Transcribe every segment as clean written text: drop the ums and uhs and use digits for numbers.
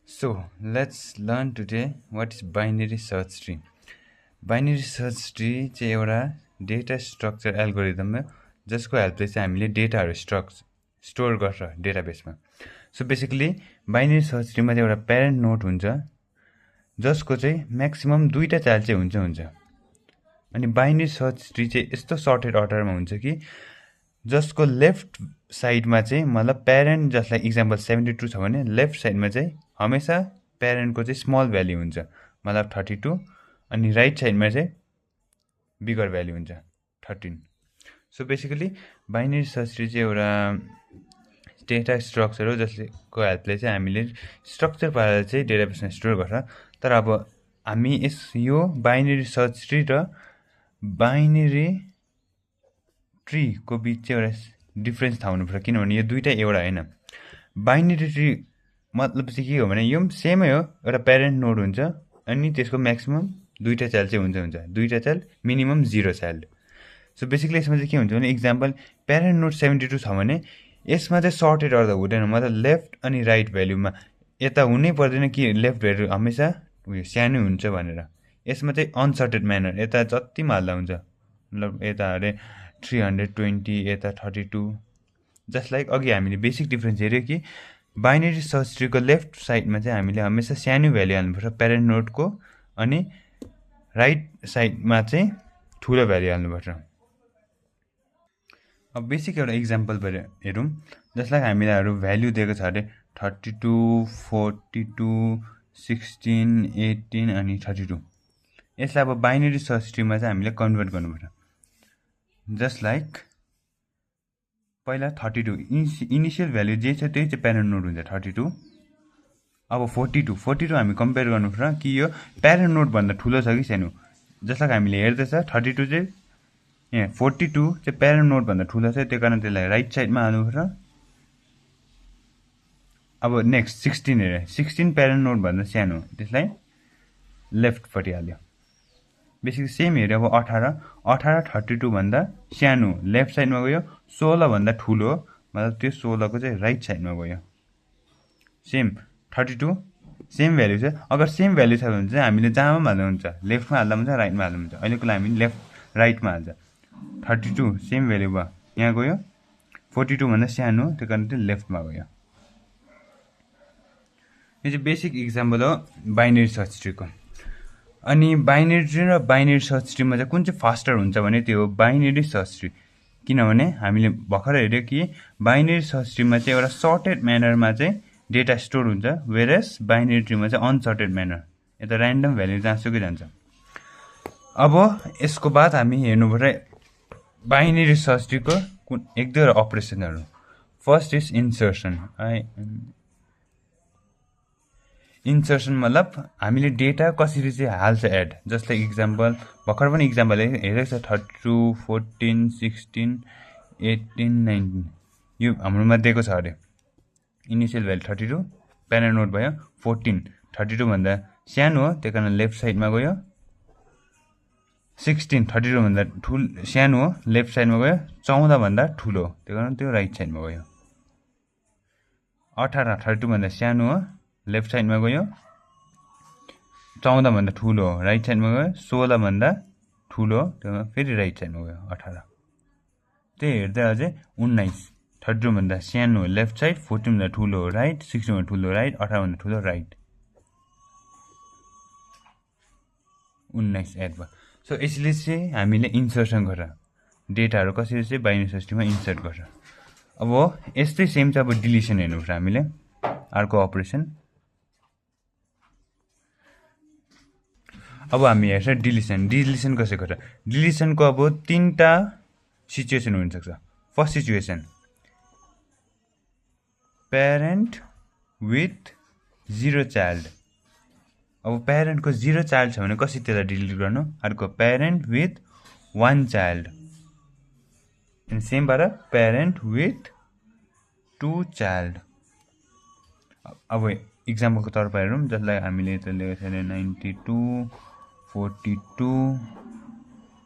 So let's learn today what is binary search tree. Binary search tree चाहिँ एउटा data structure algorithm हो जसको हेल्पले चाहिँ हामीले डेटाहरू स्टोर गर्छ डेटाबेसमा. सो बेसिकली बाइनरी सर्च ट्रीमा चाहिँ एउटा प्यारेन्ट नोड हुन्छ जसको चाहिँ म्याक्सिमम दुईटा चाइल्ड चाहिँ हुन्छ. अनि बाइनरी सर्च ट्री चाहिँ यस्तो सर्टेड अर्डरमा हुन्छ कि जसको लेफ्ट साइडमा चाहिँ मतलब प्यारेन्ट जसलाई इक्जाम्पल 72 छ भने लेफ्ट साइडमा चाहिँ हमेशा प्यारेन्टको चाहिँ स्मल भ्याल्यु हुन्छ मतलब 32 अनि राइट साइडमा चाहिँ बिगर भ्याल्यु हुन्छ 13. So basically binary search tree चाहिँ एउटा डेटा स्ट्रक्चर हो जसको हेल्पले चाहिँ हामीले स्ट्रक्चर पारेर चाहिँ डेटाबेसमा स्टोर गर्छ. तर अब हामी यो बाइनरी सर्च ट्री र बाइनरी ट्रीको बिच चाहिँ एउटा डिफ्रेन्स थाहा हुनुपर्छ किनभने यो दुईटा एउटा हैन. बाइनरी ट्री मतलब चाहिँ के हो भने यो सेमै हो एउटा प्यारेन्ट नोड हुन्छ अनि त्यसको म्याक्सिमम दुईटा चाइल्ड चाहिँ हुन्छ दुईटा child minimum 0 child. So basically यसमा चाहिँ के हुन्छ भने इक्जाम्पल प्यारेन्ट नोड 72 छ भने यसमा चाहिँ सर्टेड अर्डर हुँदैन मतलब लेफ्ट अनि राइट भ्याल्युमा यता हुनै पर्दैन कि लेफ्ट भ्याल्यु हमेशा उयो सानो हुन्छ भनेर. यसमा चाहिँ अनसर्टेड म्यानर यता जतिमा हाल्दा हुन्छ मतलब यता अरे 320 यता 32 जस्ट लाइक अघि हामीले बेसिक डिफ्रेन्स हेऱ्यो कि बाइनरी सर्च ट्रीको लेफ्ट साइडमा चाहिँ हामीले हमेशा सानो भ्याल्यु हाल्नुपर्छ प्यारेन्ट नोडको अनि राइट साइडमा चाहिँ ठुलो भ्याल्यु हाल्नुपर्छ. अब बेसिक एउटा इक्जाम्पल हेरौँ जसलाई हामीलाई भ्याल्यु दिएको छ अरे 32 42 16 18 अनि 32. यसलाई अब बाइनरी सर्च ट्रीमा चाहिँ हामीले कन्भर्ट गर्नुपर्छ. जस्ट लाइक पहिला 32 इनिसियल भ्याल्यु जे छ त्यही चाहिँ प्यारेन्ट नोड हुन्छ 32. अब 42 हामी कम्पेयर गर्नुपर्छ कि यो प्यारेन्ट नोडभन्दा ठुलो छ कि सानो. जसलाई हामीले हेर्दैछ 32 चाहिँ 42 चाहिँ प्यारेन्ट नोडभन्दा ठुलो छ त्यो कारण त्यसलाई राइट साइडमा हाल्नुपर्छ. अब नेक्स्ट 16 हेरे 16 प्यारेन्ट नोडभन्दा सानो त्यसलाई लेफ्टपट्टि हाल्यो. बेसिकली सेम हेऱ्यो अब 18 32 भन्दा सानो लेफ्ट साइडमा गयो 16 भन्दा ठुलो मतलब त्यो 16 को चाहिँ राइट साइडमा गयो. सेम 32 सेम भ्याल्यु छ. अगर सेम भ्याल्यु छ भने चाहिँ हामीले जहाँमा हाल्दा हुन्छ लेफ्टमा हाल्दा हुन्छ राइटमा हाल्दा हुन्छ. अहिलेको लागि हामी लेफ्ट राइटमा हाल्छ. 32 सेम भ्याल्यु भयो यहाँ गयो 42 भन्दा सानो त्यो कारण चाहिँ लेफ्टमा गयो. यो चाहिँ बेसिक इक्जाम्पल हो बाइनरी सर्च ट्रीको. अनि बाइनरी ट्री र बाइनरी सर्च ट्रीमा चाहिँ कुन चाहिँ फास्टर हुन्छ भने त्यो हो बाइनरी सर्च ट्री. किनभने हामीले भर्खर हेऱ्यो कि बाइनरी सर्च ट्रीमा चाहिँ एउटा सर्टेड म्यानरमा चाहिँ डेटा स्टोर हुन्छ वेरएस बाइनरी ट्रीमा चाहिँ अनसर्टेड म्यानर यता ऱ्यान्डम भ्याल्यु जहाँसुकै जान्छ. अब यसको बाद हामी हेर्नुपर्छ बाइनरी सर्च ट्रीको एक दुईवटा अपरेसनहरू. First is insertion. इन्सर्सन मतलब हामीले डेटा कसरी चाहिँ हाल्छ एड. जस्तै इक्जाम्पल भर्खर पनि इक्जाम्पल हेरेको छ 32 14 16 18 19 यो हाम्रोमा दिएको छ अरे इनिसियल भ्याल्यु 32 प्यारेन्ट नोड भयो 14 32 भन्दा सानो हो त्यही कारण लेफ्ट साइडमा गयो. 16 32 भन्दा सानो हो लेफ्ट साइडमा गयो. 14 भन्दा ठुलो त्यही कारण त्यो राइट साइडमा गयो. 18 32 भन्दा सानो हो लेफ्ट साइडमा गयो. 14 भन्दा ठुलो हो राइट साइडमा गयो. 16 भन्दा ठुलो त्यो फेरि राइट साइडमा गयो 18. त्यही हेर्दै अझै 19 32 भन्दा सानो लेफ्ट साइड 14 भन्दा ठुलो राइट 16 भन्दा ठुलो राइट 18 भन्दा ठुलो राइट 19 एड भयो. सो यसले चाहिँ हामीले इन्सर्सन गर्छ डेटाहरू कसरी चाहिँ बाइनरी सर्च ट्रीमा इन्सर्ट गर्छ. अब यस्तै सेम चाहिँ अब डिलिसन हेर्नुपर्छ हामीले अर्को अपरेसन. अब हामी हेर्छ डिलिसन कसरी गर्छ. डिलिसनको अब तीनटा सिचुएसन हुनसक्छ. First situation parent with 0 child. अब प्यारेन्टको 0 चाइल्ड छ भने कसरी त्यसलाई डिलिट गर्नु. अर्को प्यारेन्ट विथ 1 चाइल्ड अनि सेम भएर प्यारेन्ट विथ 2 चाइल्ड. अब इक्जाम्पलको तर्फ हेरौँ जसलाई हामीले त लिएको छ 92 42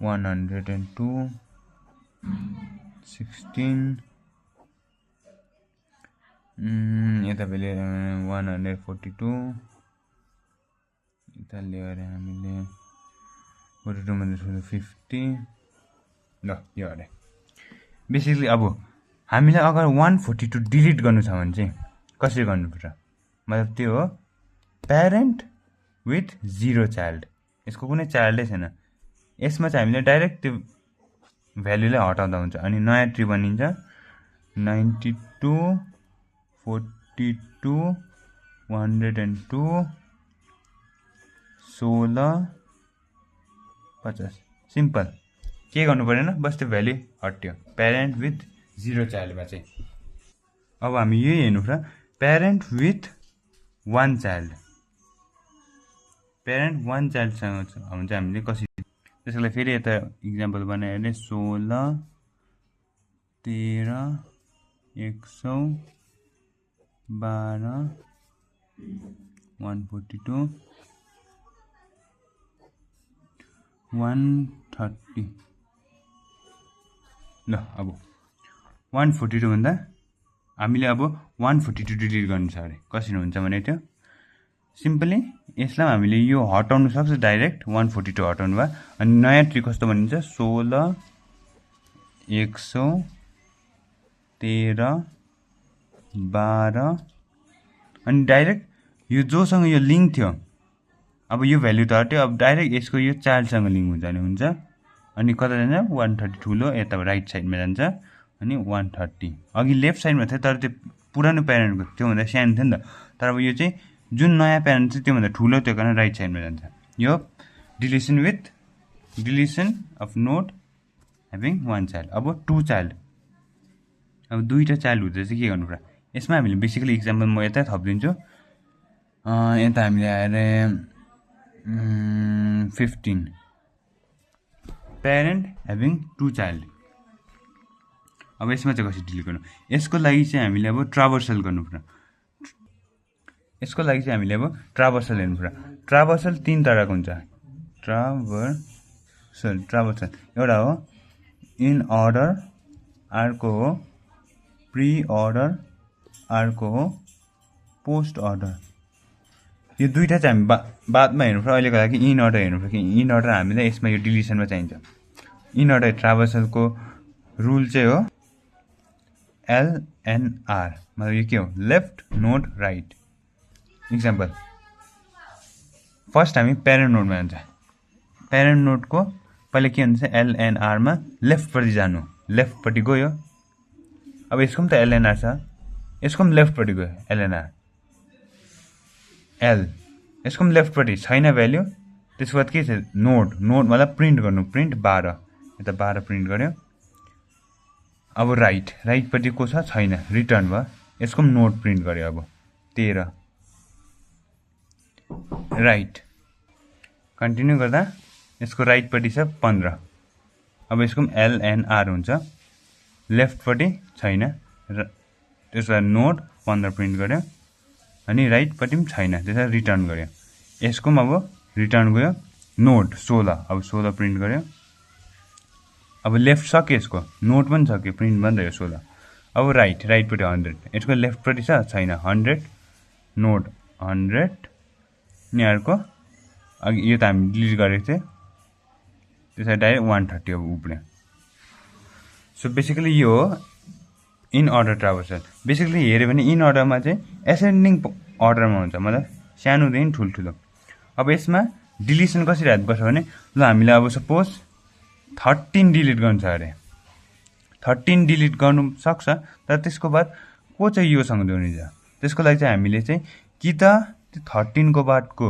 102 16 यता भेल्यु 142 यता ल्याएर हामीले 42 भन्दा ठुलो 50 ल यो अरे बेसिकली अब हामीलाई अगर 142 डिलिट गर्नु छ भने चाहिँ कसरी गर्नुपर्छ मतलब त्यो हो प्यारेन्ट विथ 0 चाइल्ड यसको कुनै चाइल्डै छैन यसमा चाहिँ हामीले डाइरेक्ट त्यो भ्यालुलाई हटाउँदा हुन्छ अनि नयाँ ट्री बनिन्छ 92 42 102 16 50 सिम्पल के गर्नु परेन बस त्यो भ्यालु हट्यो प्यारेन्ट विथ 0 चाइल्डमा चाहिँ अब हामी यही हेर्नु पर्छ प्यारेन्ट विथ 1 चाइल्ड प्यारेन्ट 1 चाइल्डसँग छ भने चाहिँ हामीले कसरी त्यसको लागि फेरि यता इक्जाम्पल बनायो भने 16 13 100 12 142 130 ल अब 142 भन्दा हामीले अब 142 डिलिट गर्नु छ अरे कसरी हुन्छ भने त्यो सिम्पली यसलाई हामीले यो हटाउन सक्छ डाइरेक्ट 142 हटाउनु भयो अनि नयाँ ट्री कस्तो भनिन्छ 16 100 13 12 अनि डाइरेक्ट यो जोसँग यो लिङ्क थियो अब यो भ्यालु त हट्यो अब डाइरेक्ट यसको यो चाइल्डसँग लिङ्क हुन्छ नि हुन्छ अनि कता जान्छ 130 ठुलो यता राइट साइडमा जान्छ अनि 130 अघि लेफ्ट साइडमा थियो तर त्यो पुरानो प्यारेन्टको त्योभन्दा सानो थियो नि त तर अब यो चाहिँ जुन नयाँ प्यारेन्ट छ त्योभन्दा ठुलो त्यो कारण राइट साइडमा जान्छ यो deletion of node having 1 child अब 2 चाइल्ड अब दुईटा चाइल्ड हुँदा चाहिँ के गर्नु पर्छ यसमा हामीले बेसिकली इक्जाम्पल म यता थपिदिन्छु यता हामीले आएर 15 प्यारेन्ट ह्याभिङ 2 चाइल्ड अब यसमा चाहिँ कसरी डिलिट गर्नु यसको लागि चाहिँ हामीले अब ट्राभर्सल गर्नुपर्छ यसको लागि चाहिँ हामीले अब ट्राभर्सल हेर्नुपर्छ ट्राभर्सल 3 तरहको हुन्छ ट्राभर्सल एउटा हो इन अर्डर अर्को हो प्री अर्डर अर्को हो पोस्ट अर्डर यो दुईटा चाहिँ हामी बादमा हेर्नुपर्छ अहिलेको लागि इन अर्डर हेर्नुपर्छ कि इन अर्डर हामीलाई यसमा यो डिलिसनमा चाहिन्छ इन अर्डर ट्राभर्सलको रुल चाहिँ हो LNR मतलब यो के हो left node right example first हामी प्यारेन्ट नोडमा जान्छ प्यारेन्ट नोडको पहिला के हुन्छ LNR मा लेफ्टपट्टि जानु लेफ्टपट्टि गयो अब यसको पनि त LNR छ यसको पनि लेफ्टपट्टि गयो LNR L यसको पनि लेफ्टपट्टि छैन भ्याल्यु त्यसको बाद के छ नोड मतलब प्रिन्ट गर्नु प्रिन्ट 12 यता 12 प्रिन्ट गर्यो अब राइटपट्टि को छ छैन रिटर्न भयो यसको पनि नोड प्रिन्ट गर्यो अब 13 राइट कन्टिन्यू गर्दा यसको राइटपट्टि छ 15 अब यसको पनि LNR हुन्छ लेफ्टपट्टि छैन त्यसको नोड 15 प्रिन्ट गर्यो अनि राइटपट्टि पनि छैन त्यसलाई रिटर्न गर्यो यसको पनि अब रिटर्न गयो नोड 16 अब 16 प्रिन्ट गर्यो अब लेफ्ट सक्यो यसको नोड पनि सक्यो प्रिन्ट बन्द भयो 16 अब राइटपट्टि 100 यसको लेफ्टपट्टि छ छैन 100 नोड 100 नि अर्को अघि यो त हामी डिलिट गरेको थियो त्यसलाई डाइरेक्ट 130 अब उब्ल्यो सो बेसिकली यो हो इन अर्डर ट्राभर्सल बेसिकली हेऱ्यो भने इन अर्डरमा चाहिँ एसेन्डिङ अर्डरमा हुन्छ मतलब सानोदेखि ठुल्ठुलो अब यसमा डिलिसन कसरी हाल्नुपर्छ भने ल हामीलाई अब सपोज 13 डिलिट गर्नु छ अरे 13 डिलिट गर्नु सक्छ तर त्यसको बाद को चाहिँ योसँग जोडिन्छ त्यसको लागि चाहिँ हामीले चाहिँ कि त त्यो 13 को बादको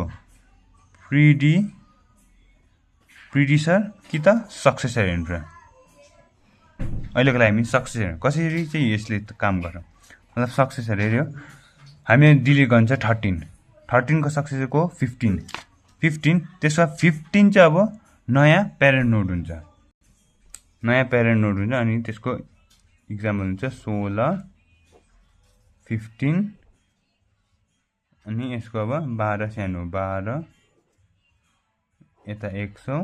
प्रिडिसर कि त सक्सेसर हेर्नुपर्छ अहिलेको लागि हामी सक्सेसर कसरी चाहिँ यसले काम गर्छ मतलब सक्सेसर हेऱ्यो हामीले डिलिट गर्नु छ 13 को सक्सेसर को 15 त्यसमा 15 चाहिँ अब नयाँ प्यारेन्ट नोड हुन्छ अनि त्यसको इक्जाम्पल हुन्छ 16 15 अनि यसको अब 12 सानो 12 यता 100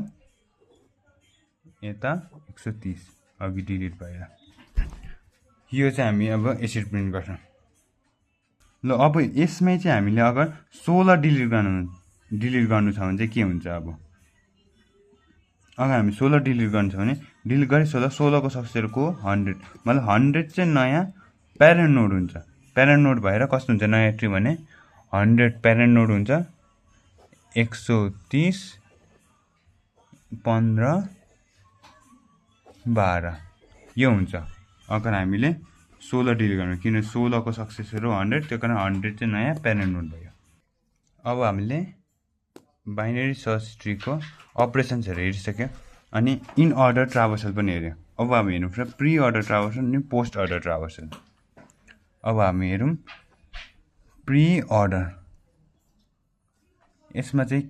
यता 130 अघि डिलिट भएर यो चाहिँ हामी अब यसरी प्रिन्ट गर्छौँ ल अब यसमै चाहिँ हामीले अगर 16 डिलिट गर्नु छ भने चाहिँ के हुन्छ अब अगर हामी 16 डिलिट गर्नु छ भने डिलिट गरे 16 को सक्सेसरको 100 मतलब 100 चाहिँ नयाँ प्यारेन्ट नोड हुन्छ। प्यारेन्ट नोड भएर कस्तो हुन्छ नयाँ ट्री भने 100 प्यारेन्ट नोड हुन्छ 130 15 12 यो हुन्छ अगर हामीले 16 डिलिट गर्नु किन 16 को सक्सेसर हो 100 त्यो कारण 100 चाहिँ नयाँ प्यारेन्ट नोड भयो। अब हामीले बाइनरी सर्च ट्री को अपरेसन्सहरु हेरिसक्यो अनि इन अर्डर ट्राभर्सल पनि हेर्यो। अब हामी हेर्नुपर्छ प्री अर्डर ट्राभर्सल अनि पोस्ट अर्डर ट्राभर्सल। अब हामी हेरौँ प्री अर्डर यसमा चाहिँ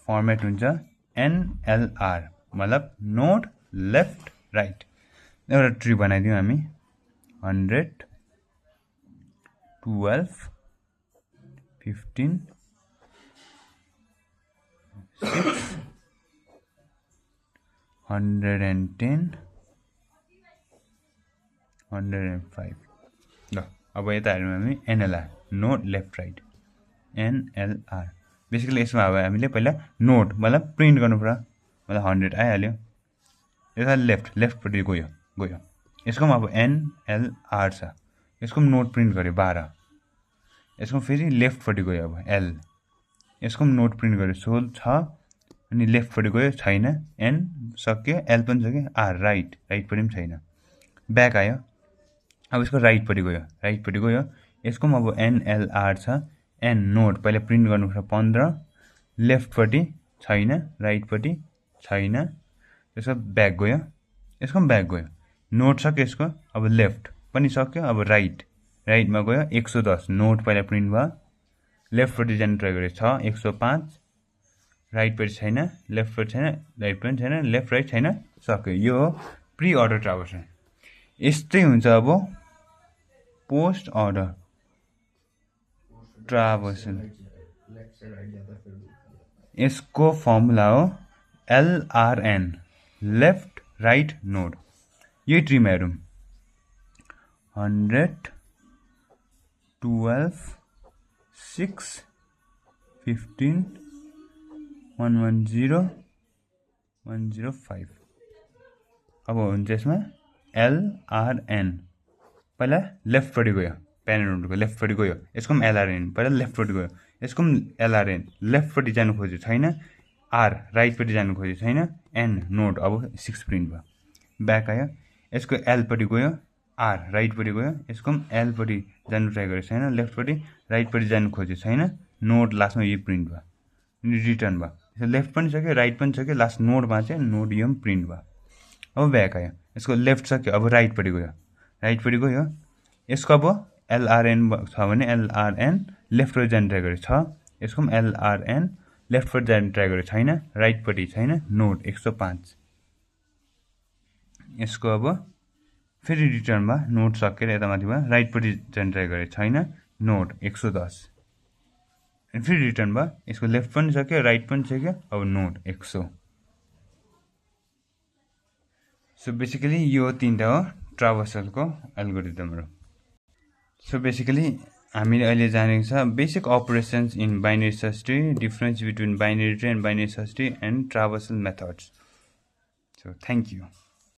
फर्मेट हुन्छ NLR मतलब नोड लेफ्ट राइट। एउटा ट्री बनाइदियौँ हामी 100 12 15 6 110 105 ल अब यता हेर्यौँ हामी NLR node left right NLR basically यसमा अब हामीले पहिला नोड मतलब प्रिन्ट गर्नु पर्यो मतलब 100 आइहाल्यो यता लेफ्टपट्टि गयो यसको पनि अब NLR छ यसको पनि नोड प्रिन्ट गर्यो 12 यसको फेरि लेफ्टपट्टि गयो अब L यसको पनि नोड प्रिन्ट गर्यो 16 छ अनि लेफ्टपट्टि गयो छैन N सक्यो L पनि सक्यो R राइटपट्टि पनि छैन ब्याक आयो अब यसको राइटपट्टि गयो यसको पनि अब NLR छ N नोड पहिला प्रिन्ट गर्नुपर्छ 15 लेफ्टपट्टि छैन राइटपट्टि छैन यसको ब्याक गयो यसको पनि ब्याक गयो नोड सक्यो यसको अब लेफ्ट पनि सक्यो अब राइटमा गयो 110 नोड पहिला प्रिन्ट भयो लेफ्टपट्टि जानु ट्राई गरे छ 105 राइटपट्टि छैन लेफ्टपट्टि छैन राइट पनि छैन लेफ्ट राइट छैन सक्यो यो हो प्री अर्डर ट्राभर्सल। यस्तै हुन्छ अब पोस्ट अर्डर ट्राभर्सल यसको फर्मुला हो LRN लेफ्ट राइट नोड यही ट्रीमा हेरौँ 100 12 6 15 110 105 अब हुन्छ यसमा LRN पहिला लेफ्टपट्टि गयो प्यारेन्ट नोडको लेफ्टपट्टि गयो यसको पनि LRN पहिला लेफ्टपट्टि गयो यसको पनि LRN लेफ्टपट्टि जानु खोज्यो छैन R राइटपट्टि जानु खोज्यो छैन N नोड अब 6 प्रिन्ट भयो ब्याक आयो यसको L पट्टि गयो R राइटपट्टि गयो यसको पनि L पट्टि जानु ट्राई गरेको छैन लेफ्टपट्टि राइटपट्टि जानु खोज्यो छैन नोड लास्टमा यो प्रिन्ट भयो अनि रिटर्न भयो लेफ्ट पनि सक्यो राइट पनि सक्यो लास्ट नोडमा चाहिँ नोड यो प्रिन्ट भयो अब ब्याक आयो यसको लेफ्ट सक्यो अब राइटपट्टि गयो यसको अब LRN छ भने LRN लेफ्टपट्टि जानु ट्राई गरेको छ यसको पनि LRN लेफ्टपट्टि जानु ट्राई गरेको छैन राइटपट्टि छैन नोड 105 यसको अब फेरि रिटर्न भयो नोड सकेर यता माथि भयो राइटपट्टि जानु ट्राई गरेको छैन नोड 110 अनि फेरि रिटर्न भयो यसको लेफ्ट पनि सक्यो राइट पनि सक्यो अब नोड 100। सो बेसिकली यो तीनटा हो ट्राभर्सलको एल्गोरिदमहरु। सो बेसिकली हामीले अहिले जानेको छ basic operations in binary search tree difference between binary tree and binary search tree and traversal methods. So thank you.